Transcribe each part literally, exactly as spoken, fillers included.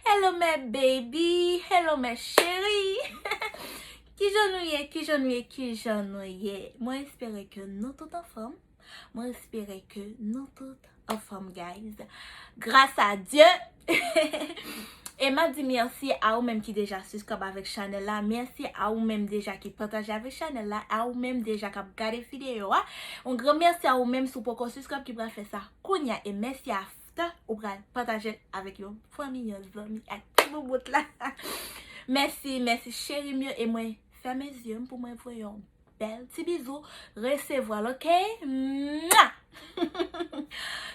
Hello my baby, hello my chérie. Kijan nou ye, kijan nou ye, kijan nou ye? Mwen espere ke nou tout anfòm. Mwen espere ke nou tout anfòm, guys. Gras a Dye. E m ap di mèsi a ou menm ki deja subscribe avèk chanèl la. Mèsi a ou menm deja ki pataje avèk chanèl la. A ou menm deja k ap gade videyo a. Yon gran mèsi a ou menm si w poko subscribe ki pral fè sa kounya. E mèsi after ou pral pataje l avèk yon fanmi, yon zanmi ak ti boubout la. Mèsi, mèsi cheri m yo. E mwen fèmen zye m pou mwen voye yon bèl ti bizou. Resevwa l, oke? Mwa!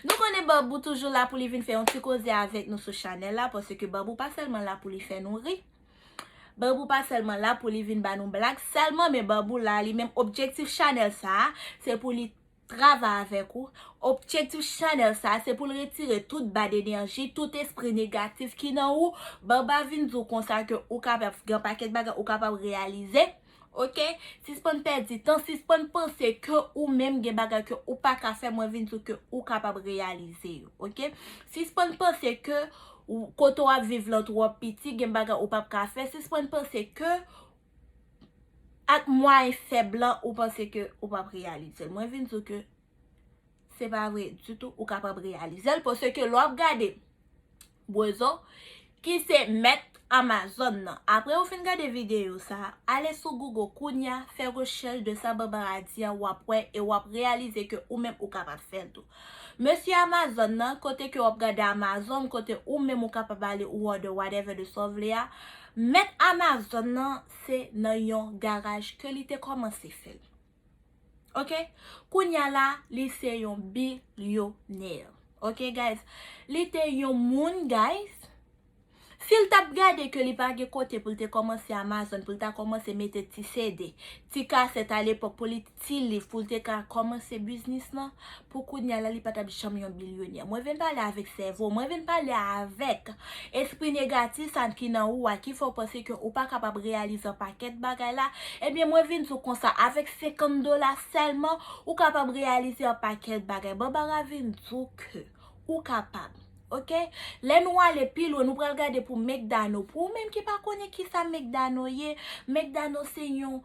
Nou konnen Babou toujou la pou li vin fè yon ti koze avèk nou sou chanèl la, paske Babou pa sèlman la pou li fè nou ri. Babou pa sèlman la pou li vin ba nou blag sèlman, men Babou la, li menm objektif chanèl sa a, se pou li travay avèk ou. Objektif chanèl sa a, se pou l retire tout bad enèji, tout espri negatif ki nan ou. Baba vin di w konsa ke ou kapab gen pakèt bagay ou kapab reyalize. Oke? Sispann pèdi tan, sispann panse ke ou menm gen bagay ke ou pa ka fè, mwen vin di w ke ou kapab reyalize yo. Oke? Sispann panse ke ou, kote w ap viv lan twò piti, gen bagay ou p ap ka fè. Sispann panse ke ak mwayen fèb lan ou panse ke ou p ap reyalize l. Mwen vin di w ke se pa vre ditou, ou kapab reyalize l, paske lè w ap gade Bwozo, ki se mèt Amazon nan. Apre ou fin gade videyo sa, ale sou Google kounya, fè rechèch de sa Barbara di a, w ap wè e w ap reyalize ke ou menm ou kapab fè l tou. Mesye Amazon nan, kote ke w ap gade Amazon, kote ou menm ou kapab ale ou order whatever de sa w vle a, mèt Amazon nan, se nan yon garaj ke li te kòmanse fè l. Oke? Kounya la, li se yon bilyonè. Oke, guys? Li te yon moun, guys. Si l t ap gade ke li pa gen kote pou l te kòmanse Amazon, pou l ta kòmanse mete ti C D, ti kasèt alepòk, pou li, ti liv, pou l te ka kòmanse biznis lan, pou kounya la, li pa t ap janm yon bilyonè. Mwen vin pale avèk sèvo, mwen vin pale avèk espri negatif sa ki nan ou a, ki fè w panse ke ou pa kapab reyalize yon pakèt bagay la. Ebyen, mwen vin di w konsa, avèk senkant dola sèlman, ou kapab reyalize yon pakèt bagay. Barbara vin di w ke ou kapab. Oke? Lè nou ale pi lwen, nou pral gade pou McDonald. Pou ou menm ki pa konnen ki sa McDonald ye, McDonald se yon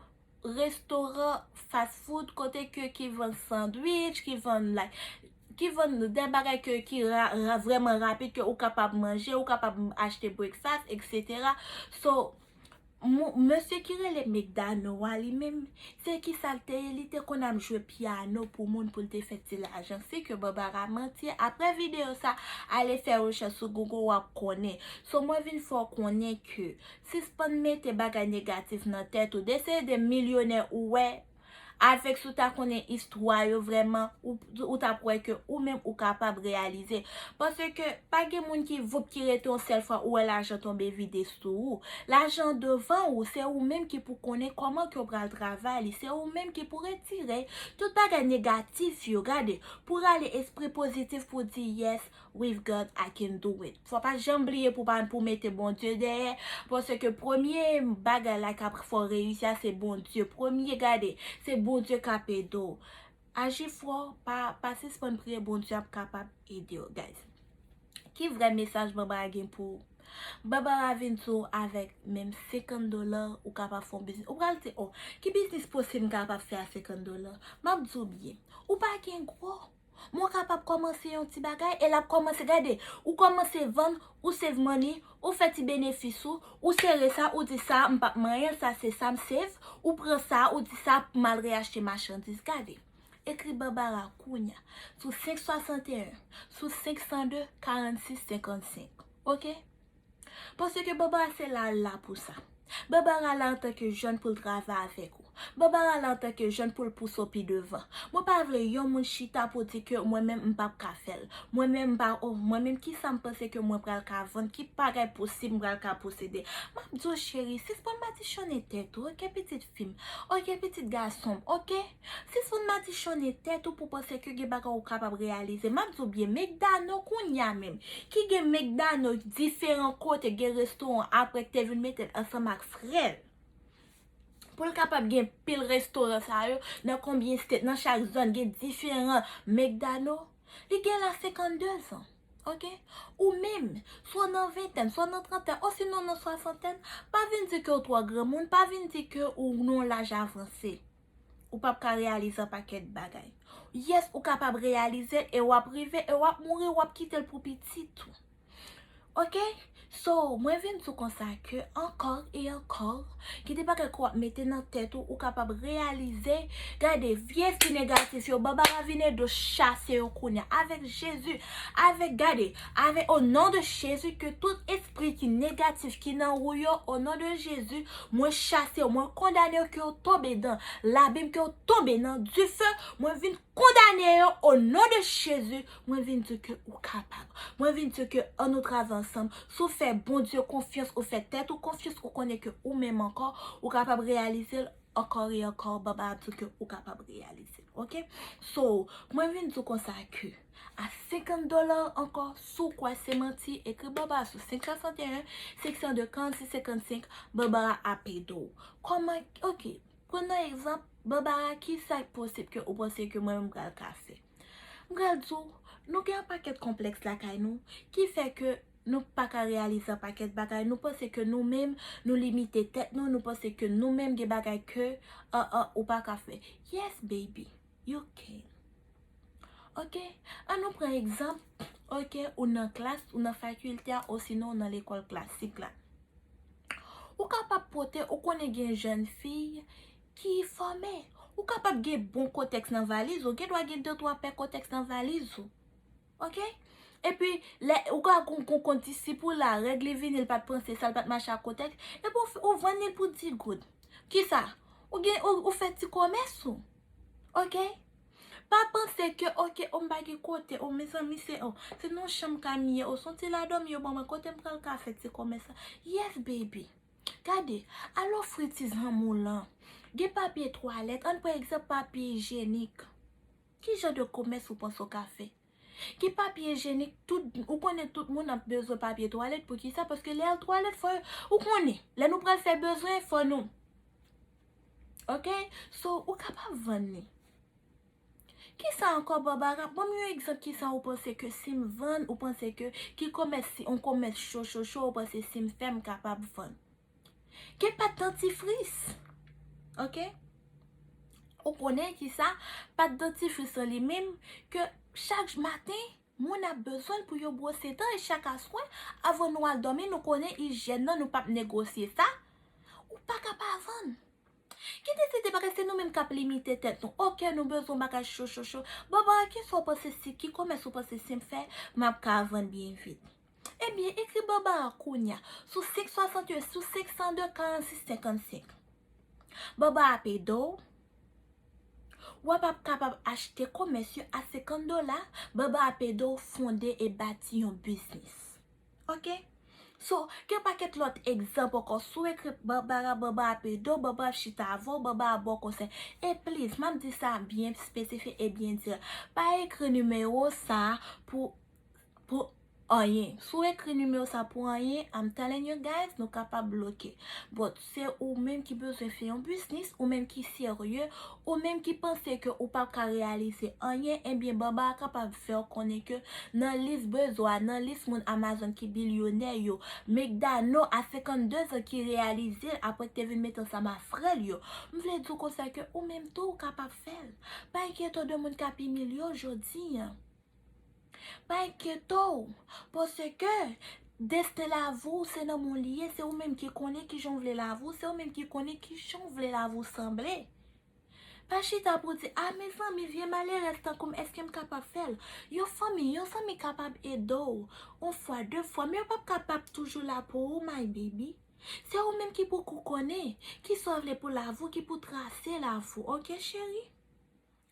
restoran fast food kote ke ki vann sandwich, ki vann, like, ki vann de bagay ke ki ra, ra, vrèman rapid ke ou kapab manje, ou kapab achte breakfast, et cetera. So, mo, mesye ki rele McDonald a li menm, se ki sa l te ye? Li te konn ap jwe pyano pou moun pou l te fè ti lajan. Si ke Barbara manti, apre videyo sa, ale fè rechèch sou Google, w ap konnen. So, mwen vin fè w konnen ke sispann mete bagay negatif nan tèt ou. De se de milyonè ou wè, avèk si w ta konnen istwa yo vrèman, ou, ou t ap wè ke ou menm ou kapab reyalize. Paske pa gen moun ki voup ki rete yon sèl fwa ou wè lajan tonbe vide sou ou. Lajan devan ou, se ou menm ki pou konnen kòman ke w pral travay li, se ou menm ki pou retire tout bagay negatif yo, gade, pou rale espri pozitif pou di, yes, with God, I can do it. Fò pa janm bliye pou pa, pou mete Bondye dèyè, paske premye bagay la k ap fè w reyisi a, se Bondye. Premye, gade, se Bondye k ap ede w. Aji fò, pa, pa sispann priye, Bondye ap kapab ede w, guys. Ki vrè mesaj Barbara gen pou ou? Barbara vin di w avèk menm senkant dola, ou kapab fè yon biznis. Ou pral di, oh, ki biznis posib m kapab fè a senkant dola? M ap di w byen, ou pa gen gwo. Men w kapab kòmanse yon ti bagay, e l ap kòmanse, gade, ou kòmanse vann, ou save money, ou fè ti benefis ou, ou sere sa, ou di sa, m p ap manyen l, sa se sa m save, ou pran sa, ou di sa, m al reyachte machandiz, gade. Ekri Barbara kounya, sou senk swasanteyen, sou senk san de, karannsis, senkannsenk. Oke? Paske Barbara se la, la pou sa. Barbara la antanke jèn pou l travay avèk ou. Barbara la antanke jèn pou l pouse w pi devan. Mwen pa vle yon moun chita pou di ke mwen menm m p ap ka fè l. Mwen menm m pa, oh, mwen menm ki sa m panse ke mwen pral ka vann, ki bagay posib m pral ka posede. M ap di w cheri, sispann madichonnen tèt ou, oke pitit fi m, oke pitit gason m, oke? Sispann madichonnen tèt ou pou panse ke gen bagay ou kapab reyalize. M ap di w byen, McDonald kounya menm, ki gen McDonald diferan kote, gen restoran apre k te vin mete l ansanm ak frè l. Pou l kapab gen pil restoran sa yo, nan konbyen state, nan chak zòn, gen diferan McDonald. Li gen la senkannde zan. Ok? Ou menm, swa w nan ventèn, swa w nan trantèn, osinon nan swasantèn, pa vin di ke w twò granmoun, pa vin di ke ou nan yon laj avanse. Ou p ap ka reyalize yon pakèt bagay. Yes, ou kapab reyalize l e w ap rive e w ap mouri, w ap kite l pou pitit ou. Ok? So, mwen vin di w konsa ke ankò e ankò, gen de bagay ke w ap mete nan tèt ou, ou kapab reyalize. Gade, vye fi negatif yo, Barbara vin ede w chase yo kounye a. Avèk Jezi, avèk, gade, avèk, o non de Jezi, ke tout espri ki negatif ki nan ou yo, o non de Jezi, mwen chase yo, mwen kondane yo ke yo tonbe nan labim, ke yo tonbe nan dife, mwen vin kondane yo o non de Jezi, mwen vin di ke ou kapab. Mwen vin di ke an nou travay ansanm. Si w fè Bondye konfyans, ou fè tèt ou konfyans, ou konnen ke ou menm ankò, ou kapab reyalize l ankò e ankò, Barbara ap di ke ou kapab reyalize l. Ok? So, mwen vin di w konsa ke a senkant dola ankò, si w kwè se manti, ekri Barbara sou senk swasannteyen, senk san de, karannsis senkannsenk, Barbara ap ede w. Kòman, ok, pran nan egzanp, Barbara, ki sa k posib ke ou panse ke mwen menm m pral ka fè? M pral di w, nou gen yon pakèt konplèks lakay nou, ki fè ke nou pa ka reyalize yon pakèt bagay, nou panse ke nou menm, nou limite tèt nou, nou panse ke nou menm gen bagay ke, uh, uh, ou pa ka fè. Yes, baby, you can. Ok? An nou pran egzanp, ok, ou nan klas, ou nan fakilte a, osinon ou nan lekòl klasik la. Ou kapab pote, ou konnen gen jèn fi ki fòme. Ou kapab gen bon kotèks nan valiz ou, gen dwa gen de twa pè kotèks nan valiz ou. Ok? Epi, lè ou ka gon, gon kont disip ou la, règ li vini, li pa t panse sa, li pa t mache ak kotèks, epi ou, f- ou vann li pou dis goud. Kisa? Ou gen, ou, ou fè ti kòmès ou. Ok? Pa panse ke, ok, o m pa gen kote, o mezanmi, se, o, se nan chanm ka m ye, o, se yon ti ladòmi yo ban mwen, kote m pral ka fè ti kòmès la? Yes, baby. Gade, al ofri ti zanmi w lan. Gen papye twalèt, ann pran egzanp papye ijyenik. Ki jan de kòmès ou panse w ka fè? Gen papye ijyenik, tout, ou konnen tout moun ap bezwen papye twalèt, poukisa? Paske lè al twalèt, fò, ou konnen, lè nou pral fè bezwen, fò nou. Ok? So, ou kapab vann li. Kisa ankò, Barbara? Ban m yon egzanp, kisa ou panse ke si m vann, ou panse ke, ki kòmès, si, yon kòmès cho, cho, cho, ou panse si m fè, m kapab vann? Gen pat dantifris. Ok? Ou konnen kisa? Pat dantifris lan li menm, ke chak maten, moun ap bezwen l pou yo bwose dan, e chak aswè, avan nou al dòmi, nou konnen ijyèn nan, nou p ap negosye sa. Ou pa ka pa vann. Kite se de bagay, se nou menm k ap limite tèt nou. Ok, nou bezwen bagay cho, cho, cho. Barbara, kisa w panse si, ki kòmès ou panse si m fè, m ap ka vann byen vit? Ebyen, ekri Barbara kounya, sou senk swasannteyen, sou senk san de, karannsis senkannsenk. Barbara ap ede w. W ap ap kapab achte kòmès yo a senkant dola, Barbara ap ede w fonde e bati yon biznis. Ok? So, gen pakèt lòt egzanp ankò. Si w ekri Barbara, Barbara ap ede w, Barbara ap chita avè w, Barbara ap ba w konsèy. E please, m ap di sa byen espesifik e byen dirèk. Pa ekri nimewo sa a pou, pou anyen. Si w ekri nimewo sa a pou anyen, I'm telling you guys, nou kapab bloke. But se ou menm ki bezwen fè yon biznis, ou menm ki serye, ou menm ki panse ke ou p ap ka reyalize anyen, ebyen, Barbara kapab fè w konnen ke nan lis bezwen, nan lis moun Amazon ki bilyonè yo, Meghna a senkannde zan ki reyalize l apre k te vin met ansanm a frè l yo. M vle di w konsa ke ou menm tou ou kapab fè l. Pa enkyete w de moun k ap imilye w jodi an. Pa enkyete w, paske desten lavi w se nan men w li ye, se ou menm ki konnen kijan w vle lavi w, se ou menm ki konnen kijan w vle lavi w sanble. Pa chita pou w di, a mezanmi, vye malerèz tankou m, èske m kapab fè l? Yon fanmi, yon zanmi kapab ede w, yon fwa, de fwa, men yo p ap kapab toujou la pou ou, my baby. Se ou menm ki pou koukonnen kisa w vle pou lavi w, ki pou trase lavi w, ok, cheri?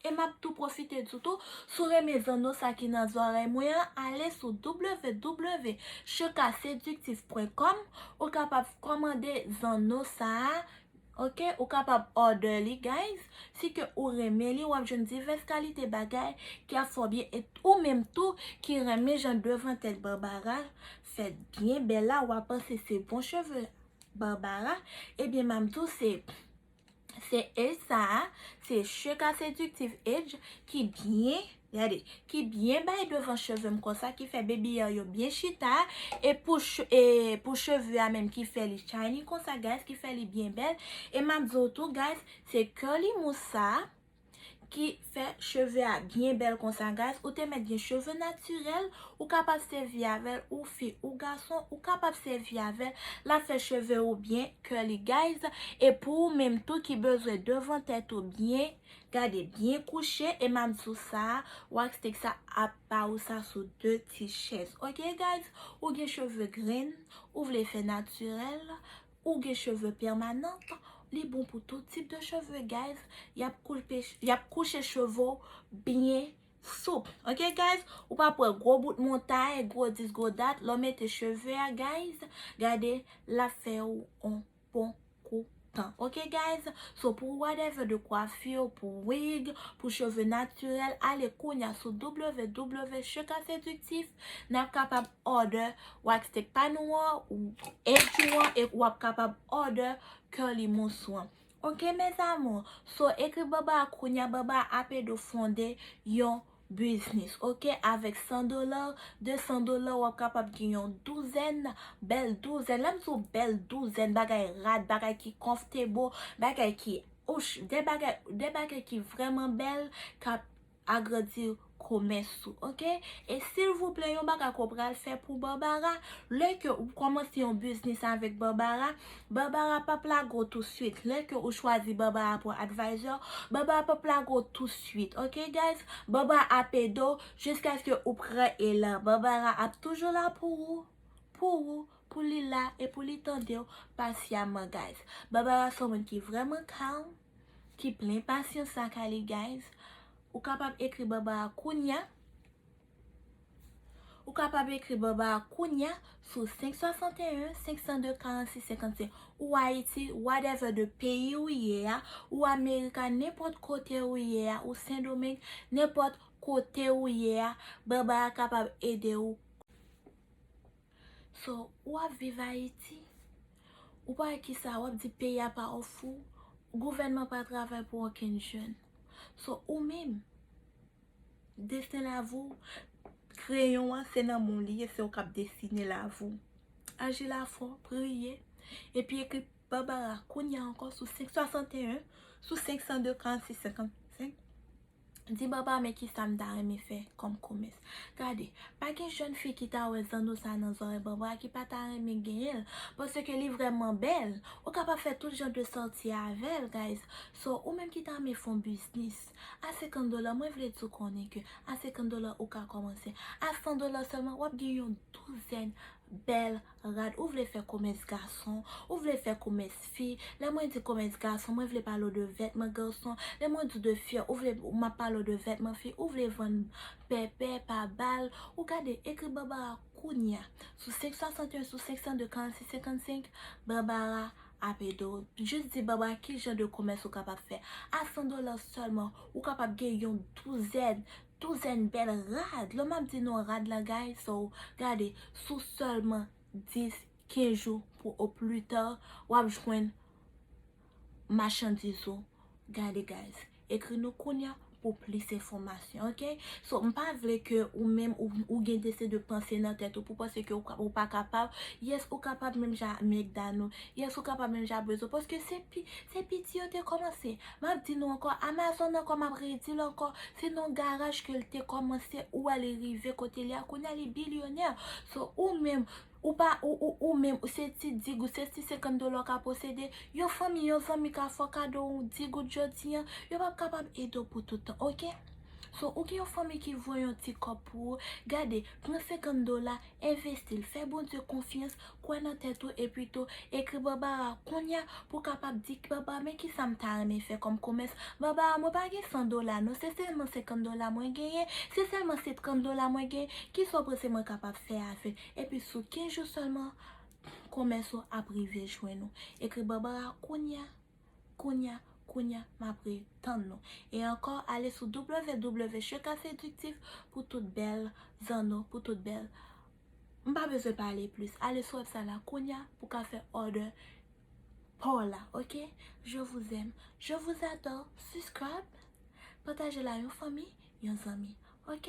E m ap tou pwofite di w tou, si w renmen zanno sa ki nan zòrèy mwen an, ale sou w w w shekaseductive point com, ou kapab kòmande zanno sa a, ok? Ou kapab order li, guys. Si ke ou renmen li, w ap jwenn divès kalite bagay ki ap fè w byen. E ou menm tou ki renmen jan devantèl Barbara fèt byen bèl la, w ap panse se bon cheve Barbara, ebyen, m ap di w se, se edge sa a, se Sheka Seductive Edge ki byen Gade, ki byen bay devan cheve m konsa, ki fè baby hair yo byen chita, e pou, e pou cheve a menm ki fè li shiny konsa, guys, ki fè li byen bèl. E m ap di w tou, guys, se curly mousse sa ki fè cheve a byen bèl konsa, guys. Ou te mèt gen cheve natirèl, ou kapab sèvi avè l, ou fi, ou gason, ou kapab sèvi avè l. L ap fè cheve ou byen curly, guys. E pou ou menm tou ki bezwen devan tèt ou byen, gade, byen kouche, e m ap di w sa, wax stick sa ap ba ou sa sou de ti chèz. Ok, guys? Ou gen cheve grenn, ou vle fè natirèl, ou gen cheve pèmanant, li bon pou tout tip de cheve, guys. Y ap koupe, y ap kouche cheve w byen soup. Ok, guys? Ou p ap wè gwo bout montay, gwo dis, gwo dat, lè w mete cheve a, guys, gade, l ap fè w on bon kou tan. Ok, guys? So, pou whatever de coiffure, pou wig, pou cheve natirèl, ale kounye a sou w w w Sheka Séductif. N ap kapab order wax stick pa nou an, ou edge ou an, e w ap kapab order curly mousse ou an. Ok, mes amours? So, ekri Barbara kounye a, Barbara ap ede w fonde yon biznis, ok? Avèk san dola, de san dola, w ap kapab gen yon douzèn, bèl douzèn. Lè m di w bèl douzèn, bagay rad, bagay ki comfortable, bagay ki, ouch, de bagay, de bagay ki vrèman bèl, k ap agrandi komès ou, ok? E silvouplè, yon bagay ke w pral fè pou Barbara, lè ke ou kòmanse yon biznis avèk Barbara, Barbara p ap lage w touswit. Lè ke ou chwazi Barbara pou advisor, Barbara p ap lage w touswit, ok, guys? Barbara ap ede w jiskaske ou pran elan. Barbara ap toujou la pou ou, pou ou, pou li la e pou li tande w pasyaman, guys. Barbara se yon moun ki vrèman kalm, ki plen pasyans ak li, guys. Ou kapab ekri Barbara kounye a. Ou kapab ekri Barbara kounye a sou senk swasanteyen, senk san de, karannsis, senkannsenk. Ou Ayiti, whatever de peyi ou ye a, ou Amerika, nenpòt kote ou ye a, ou Sendomeng, nenpòt kote ou ye a, Barbara kapab ede w. So, w ap viv Ayiti, ou pa wè kisa, w ap di peyi a pa ofri w, gouvènman pa travay pou okenn jèn. So, ou menm, desten lavi w, kreyon an, se nan men w li ye, se ou k ap desine lavi w. Aji la fò, priye, epi ekri Barbara kounye a ankò sou senk swasanteyen, sou senk san de, karannsis, senkannsenk. Di Barbara, men kisa m ta renmen fè kòm komès. Gade, pa gen jèn fi ki ta wè zanno sa nan zòrèy Barbara ki pa ta renmen genyen l, paske li vrèman bèl. Ou kapab fè tout jan de sòti avè l, guys. So, ou menm ki ta renmen fè yon biznis, a senkant dola, mwen vle di w konnen ke a senkant dola ou ka kòmanse. A san dola sèlman, w ap gen yon douzèn bèl rad. Ou vle fè komès gason, ou vle fè komès fi. Lè mwen di komès gason, mwen vle pale w de vètman gason. Lè mwen di w de fi, ou vle, m ap pale w de vètman fi. Ou vle vann pèpè pa bal. Ou gade, ekri Barbara kounye a. Sou senk swasanteyen, sou senk san de, karannsis, senkannsenk, Barbara ap ede w. Jis di Barbara ki jan de komès ou kapab fè. A san dola sèlman, ou kapab gen yon douzèn, douzèn bèl rad. Lè m ap di nou rad la, guys, so, gade, sou sèlman dis, kenz jou pou o pli ta, w ap jwenn machandiz ou. Gade, guys, ekri nou kounye a pou plis enfòmasyon, ok? So, m pa vle ke ou menm, ou, ou gen dese de panse nan tèt ou pou panse ke ou, ka- ou pa kapab. Yes, ou kapab menm jan Megdan ou. Yes, ou kapab menm jan Bezos. Paske se pi, se piti yo te kòmanse. M ap di nou ankò, Amazon ankò, m ap redi l ankò, se nan garaj ke l te kòmanse, ou wè li rive kote li a, kounye a li bilyonè. So, ou menm, ou pa, ou, ou, ou menm, ou se ti di goud, se ti senkant dola w ka posede, yon fanmi, yon zanmi ka fè w kado yon di goud jodi an, yo p ap kapab ede w pou tout tan, ok? So, ou gen yon fanmi ki voye yon ti kòb pou ou, gade, pran senkant dola, envesti l, fè Bondye konfyans, kwè nan tèt ou, epi tou, ekri Barbara kounye a pou w kapab di, Barbara, men kisa m ta renmen fè kòm komès. Barbara, mwen pa gen san dola, non, se sèlman senkant dola mwen genyen, se sèlman senkant dola mwen genyen, kisa w panse mwen kapab fè avè l? Epi sou kenz jou sèlman, komès ou ap rive jwenn ou. Ekri Barbara kounye a, kounye a, kounye a, m ap ret tann nou. E ankò, ale sou w w w Sheka Séductif pou tout bèl zanno, pou tout bèl. M pa bezwen pale plis. Ale sou website la kounye a pou w ka fè order pa w la, ok? Je vous aime, je vous adore. Subscribe, pataje l a yon fanmi, yon zanmi. Ok?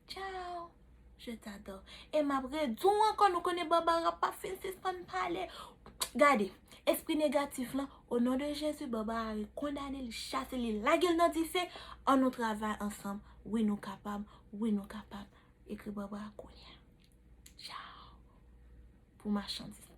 Ciao. Je t'adore. E m ap redi w ankò, nou konnen Barbara p ap fin sispann pale. Gade, espri negatif lan, o non de Jezi, Barbara kondane, li chase, li lage l nan dife. An nou travay ansanm. Wi, nou kapab. Wi, nou kapab. Ekri Barbara kounye a. Ciao. Pou machandiz.